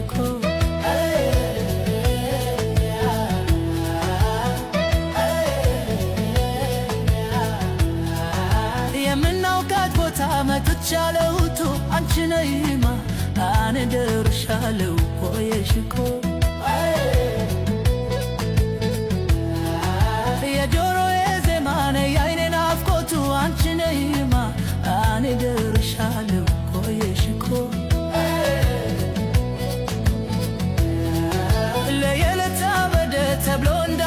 ቆየሽኮ። የምናውቃት ቦታ መጥቻለሁቱ፣ አንቺ ነይማ እኔ ደርሻለሁ ቆየሽኮ። የጆሮዬ ዜማ ነይ የዓይኔ ናፍቆቱ፣ አንቺ ነይማ እኔ ደርሻለሁ ቆየሽኮ። ለየለታ በደ ተብሎ እንዳ